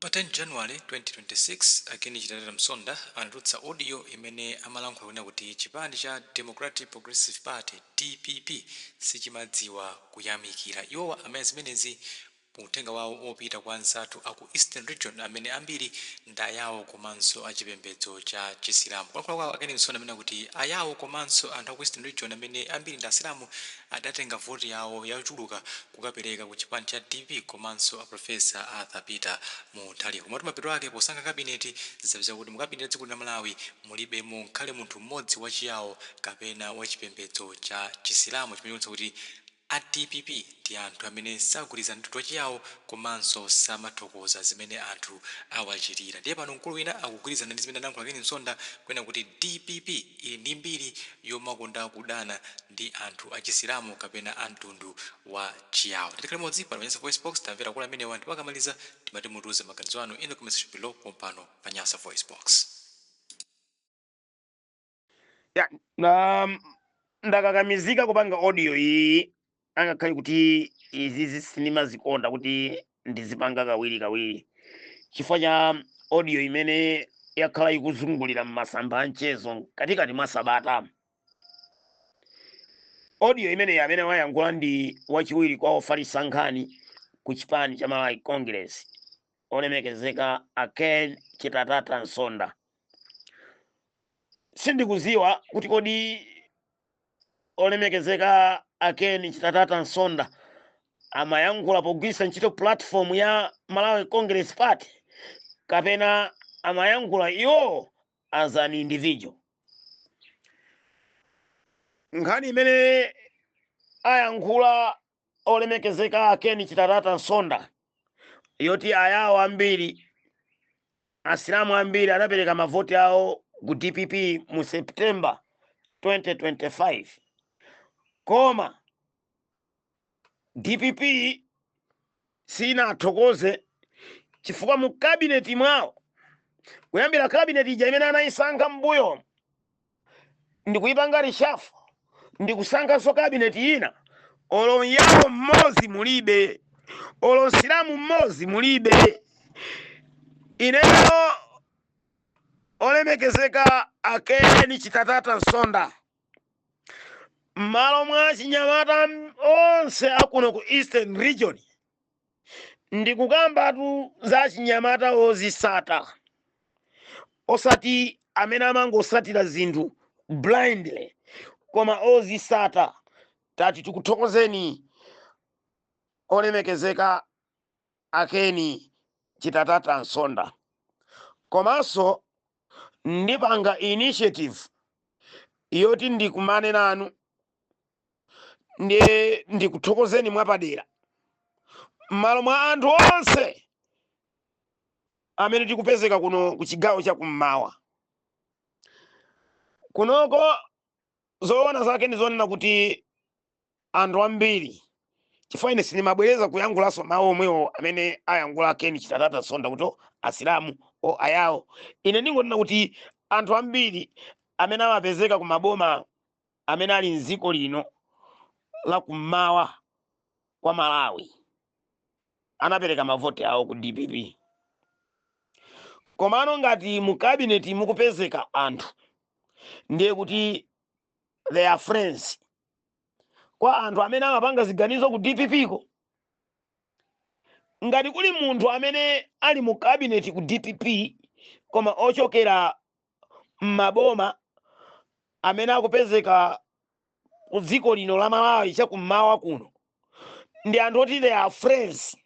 Pa 10 January 2026, a Ken Chitatata Msonda anatulutsa audio imene amalankhula kunena kuti chipani cha Democratic Progressive Party, DPP, sichimadziwa kuyamikira. Iwowa amene zimenezi mu uthenga wawo opita kwa anzathu aku Eastern Region amene ambiri ndi Ayawo komanso achipembedzo cha Chisilamu. Kulankhula kwawo, a Ken Msonda amene kuti Ayawo komanso anthu aku Eastern Region amene ambiri ndi Asilamu adatenga voti yawo yochuluka kukapereka ku chipani cha DPP komanso a Professor Arthur Peter Mutharika. Komatu mapeto ake, posankha kabineti, zapeza kuti mu kabineti ya dziko la Malawi mulibemo ngakhale munthu mmodzi wachiyawo kapena wachipembedzo cha Chisilamu, chimene chikuonetsa kuti a DPP ndi anthu amene sagwirizana ndi mtundu wachiyawo komanso samathokoza zimene anthu awachitira. Ndiye pano mkulu wina akugwirizana ndi zimene anayankhula Ken Msonda kunena kuti DPP ili ndi mbiri yomakonda kudana ndi anthu achisilamu kapena a mtundu wa Chiyawo. Tikhale limodzi pano pa Nyasa Voice Box. Tamvera akulu amenewa, ndipo akamaliza timati mutiuze maganizo anu in the comment section below pompano pa Nyasa Voice Box. Ya, na ndakakamizika kupanga audio iyi, angakhale kuti izi sindimazikonda kuti ndizipanga kawiri kawiri, chifukwa cha audio imene yakhala ikuzungulira m'masamba a mchezo katikati mwa sabata. Audio imeneyi, amene wayankhula ndi wachiwiri kwa ofalitsa nkhani ku chipani cha Malawi Congress, olemekezeka a Ken Chitatata Msonda. Sindikuziwa kuti kodi olemekezeka a Ken Chitatata Msonda amayankhula pogwiritsa ntchito platform ya Malawi Congress Party kapena amayankhula iwo as an individual. Nkhani imene ayankhula olemekezeka a Ken Chitatata Msonda yoti Ayawo ambiri, Asilamu ambiri anapereka mavoti awo ku DPP mu September 2025, koma DPP sinathokoze chifukwa mu kabineti mwawo, kuyambira kabineti ija imene anayisankha m'mbuyo ndikuyipanga reshuffle ndikusankhanso kabineti ina, olo Myawo mmodzi mulibe, olo Msilamu mmodzi mulibe. Ineyo, olemekezeka a Ken Chitatata Msonda, m'malo mwa chinyamata onse akuno ku Eastern Region, ndikukambatu za chinyamata ozisata, osati amene amangosatira zinthu blindly, koma ozisata, tati tikuthokozeni, olemekezeka a Ken Chitatata Msonda. Komanso ndipanga initiative yoti ndikumane nanu ndiye ndikuthokozeni mwapadera m'malo mwa anthu onse amene tikupezeka kuno ku chigawo cha kummawa kunoko. Zoona zake ndi zonena kuti anthu ambiri, chifukwa ine sindimabwereza kuyankhulanso mawu omwewo amene ayankhula Ken Chitatata Msonda kuti Asilamu o Ayawo, ine ndingonena kuti anthu ambiri amene amapezeka ku maboma amene ali mdziko lino la kummawa kwa Malawi anapereka mavoti awo ku DPP. Komano ngati mu kabineti mukupezeka anthu, ndiye kuti they are friends kwa anthu amene amapanga ziganizo ku DPP ko. Ngati kuli munthu amene ali mu kabineti ku DPP koma ochokera m'maboma amene akupezeka ku dziko lino la Malawi chakummawa kuno, ndi anthu oti they are friends.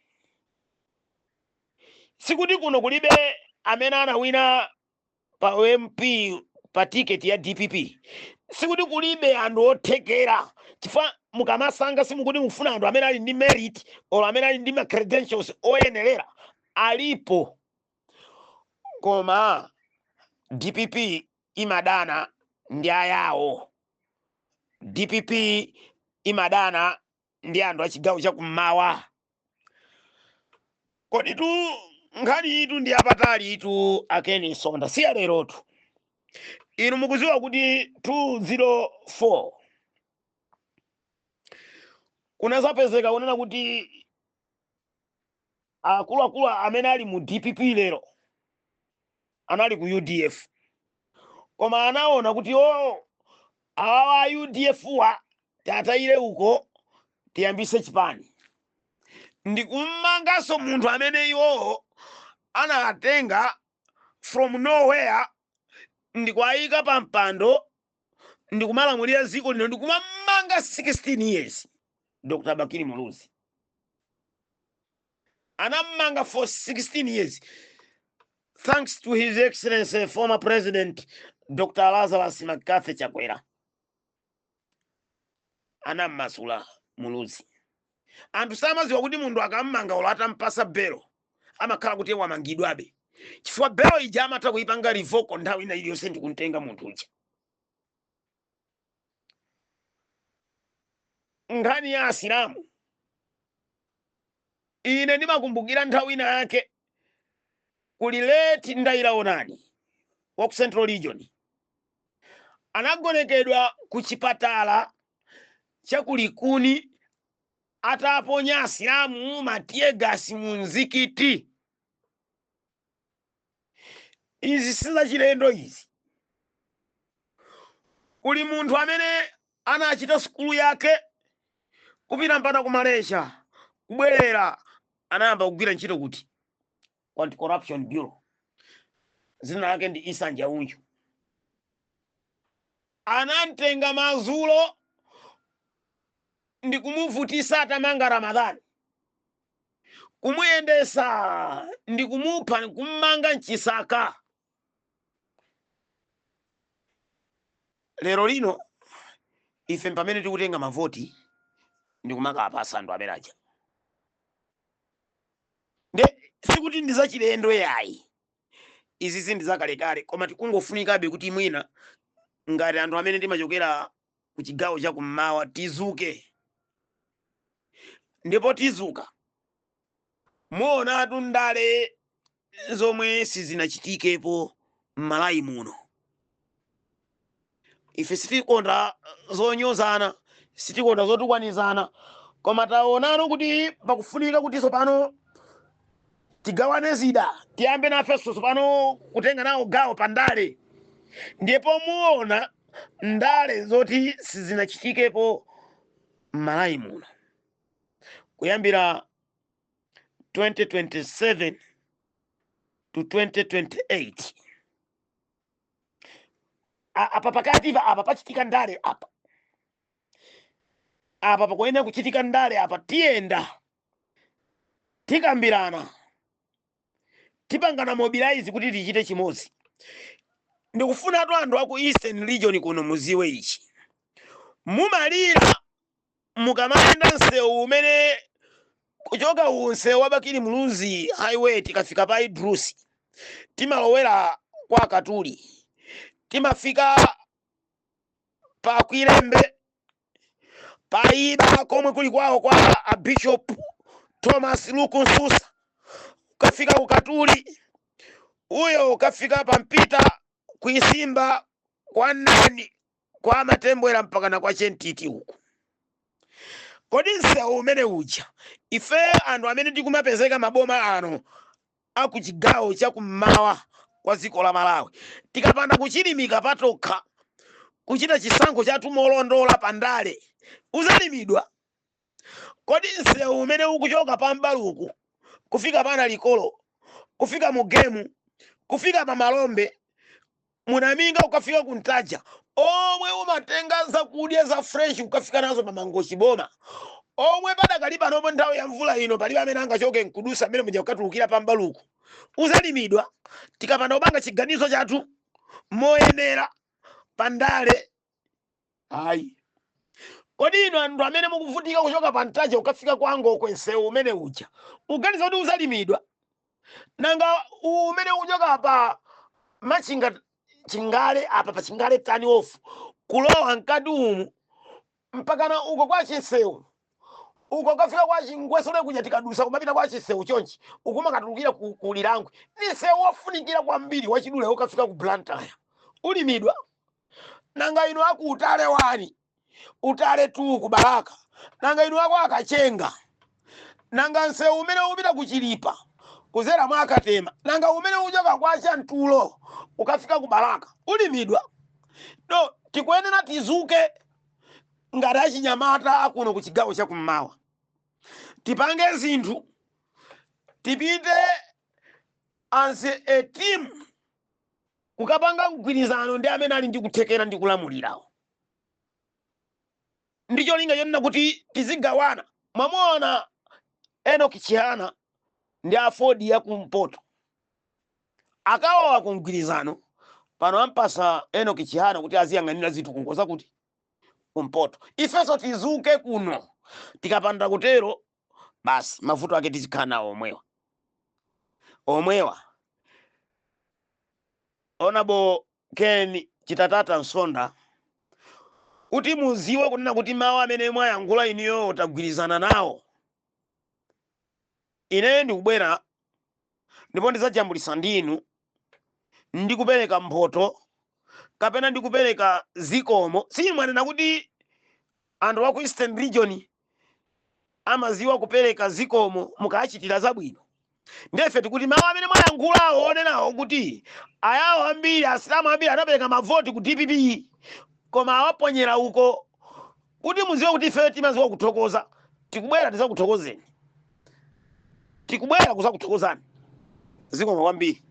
Sikuti kuno kulibe amene anawina pa MP pa tiketi ya DPP, sikuti kulibe anthu othekera, chifukwa mukamasankha simukuti mufuna anthu amene ali ndi merit or amene ali ndi ma credentials oyenerera, alipo. Koma DPP imadana ndi Ayawo, DPP imadana ndi anthu achigawo chakummawa. Kodi tu nkhani itu ndi yapatali itu, a Ken Msonda, si yalerotu. Inu mukuziwa kuti 204 kunazapezeka kunena kuti Akuluakulu amene ali mu DPP lero anali ku UDF, koma anaona kuti o awawa a UDF wa tatayire uko, tiyambise chipani. Ndikummanganso munthu amene iwowo anatenga from nowhere ndikuayika pa mpando ndikumalamulira dziko lino, ndikumamanga 16 years. Dr Bakili Muluzi anammanga for 16 years. Thanks to His Excellency former President Dr Lazarus McCarthy Chakwera, anammasula Muluzi. Anthu samaziwa kuti munthu akammanga, olo atampasa belo, amakhala kuti wamangidwabe, chifukwa belo ija amatha kuipanga revoke nthawi ina iliyonse ndikumtenga munthu uja. Nkhani ya Asilamu, ine ndimakumbukira nthawi ina yake kuli late Ndaila Onani wa ku Central Region, anagonekedwa ku chipatala cha ku Likuni ataponya Asilamu ma teargas mu mzikiti. Izi sizachilendo izi. Kuli munthu amene anachita sukulu yake kupita mpaka ku Malaysia, kubwerera, anayamba kugwira ntchito kuti ku Anti-Corruption Bureau, dzina lake ndi Isa Njaunju. Anamtenga madzulo ndikumuvutisa atamanga Ramadhani, kumuyendesa ndikumupha, ndikummanga mchisaka. Lero lino ife pamene tikutenga mavoti ndikumakapasa anthu amene aja, nde sikuti ndi zachilendo yayi, izi ndi zakalekale, koma tikungofunikabe kuti mwina ngati anthu amene timachokera ku chigawo cha kummawa tizuke. Ndipo tizuka, muonatu ndale zomwe sizinachitikepo m'Malawi muno. Ife sitikonda zonyozana, sitikonda zotukwanizana, koma taonano kuti pakufunika kuti tsopano tigawane zida, tiyambe nafenso tsopano kutenga nawo gawo pa ndale. Ndipo muona ndale zoti sizinachitikepo m'Malawi muno kuyambira 2027 to 2028. Apa pakati pa apa pachitika ndale apa, apa pakuyenera kuchitika ndale apa. Tiyenda, tikambirana, tipangana mobilize kuti tichite chimodzi. Ndikufunatu anthu aku Eastern Region kuno muziwe ichi: mumalira mukamayenda msewu umene kuchoka uwu msewu wa Bakili Muluzi Highway, tikafika pa Idrusi timalowera kwa Katuli, timafika pa Kwilembe, paiba komwe kuli kwawo kwa a Bishop Thomas Luke Msusa, ukafika ku Katuli uyo, ukafika pa Mpita, kuisimba kwa nani, kwa Matembwera, mpakana kwa Chentiti uku. Kodi msewu umene uja, ife anthu amene tikumapezeka maboma ano akuchigawo chakummawa kwa dziko la Malawi, tikapanda kuchilimika patokha, kuchita chisankho chathu molondola pandale, uzalimidwa? Kodi msewu umene ukuchoka pa Mbaluku kufika pana Likolo, kufika mu Gemu, kufika pa Malombe, Munaminga, ukafika ku Ntaja, omwe umatenga zakudya za fresh ukafika nazo pa Mangochi boma, omwe padakali panopo nthawi ya mvula ino palibe amene angachoke nkudusa amene muja kukatulukira pa Mbaluku, uzalimidwa tikapanda kupanga chiganizo chathu moyenera pandale? Ayi. Kodi inu anthu amene mukuvutika kuchoka pa Ntaja ukafika kwa Ngokwe, msewu umene uja uganiza kuti uzalimidwa? Nanga umene ukuchoka pa Machinga Chingale apa, pa Chingale turn off, kulowa mkati umu mpakana uko kwa Chinsewu uko, ukafika kwa Chingwesole kuja, tikadusa kumapita kwa Chinsewu chonchi, ukumakatulukira ku Lilangwe, ni msewu wofunikira kwambiri wachidule ukafika ku Blantyre, ulimidwa? Nanga inu aku Utale 1, Utale 2, ku Balaka? Nanga inu aku Akachenga? Nanga msewu umene ukupita ku Chilipa kuzera mwa Akatema, nanga umene uchoka kwa Chantulo ukafika ku Balaka ulimidwa? No, tikuyenera tizuke ngati achinyamata akuno ku chigawo chakummawa, tipange zinthu, tipite as a team kukapanga mgwirizano ndi amene ali ndi kuthekera ndi kulamulirawo, ndi cholinga chonena kuti tizigawana. Mwamuona Enoch Chihana ndi AFORD ya kumpoto akalowa ku mgwirizano, pano ampasa Enoch Chihana kuti aziyang'anira zitukuko zakuti kumpoto. Ifenso tizuke kuno. Tikapanda kutero, basi, mavuto ake tizikhala nawo omwewa omwewa. Honorable Ken Chitatata Msonda, kuti muziwe kunena kuti mawu amene mwayankhula inuyo tagwirizana nawo, ine ndikubwera ndipo ndidzajambulisa ndinu ndikupereka mphoto kapena ndikupereka zikomo. Simwanena kuti anthu aku Eastern Region amaziwa kupereka zikomo mukachitira zabwino? Ndefe tikuti mawu amene mwayankhulawo onenawo kuti Ayawo ambiri, Asilamu ambiri anapereka mavoti ku DPP koma awaponyera uko, kuti muziwe kuti ife timaziwa kuthokoza, tikubwera tizakuthokozeni, tikubwera kuzakuthokozani. Zikomo kwambiri.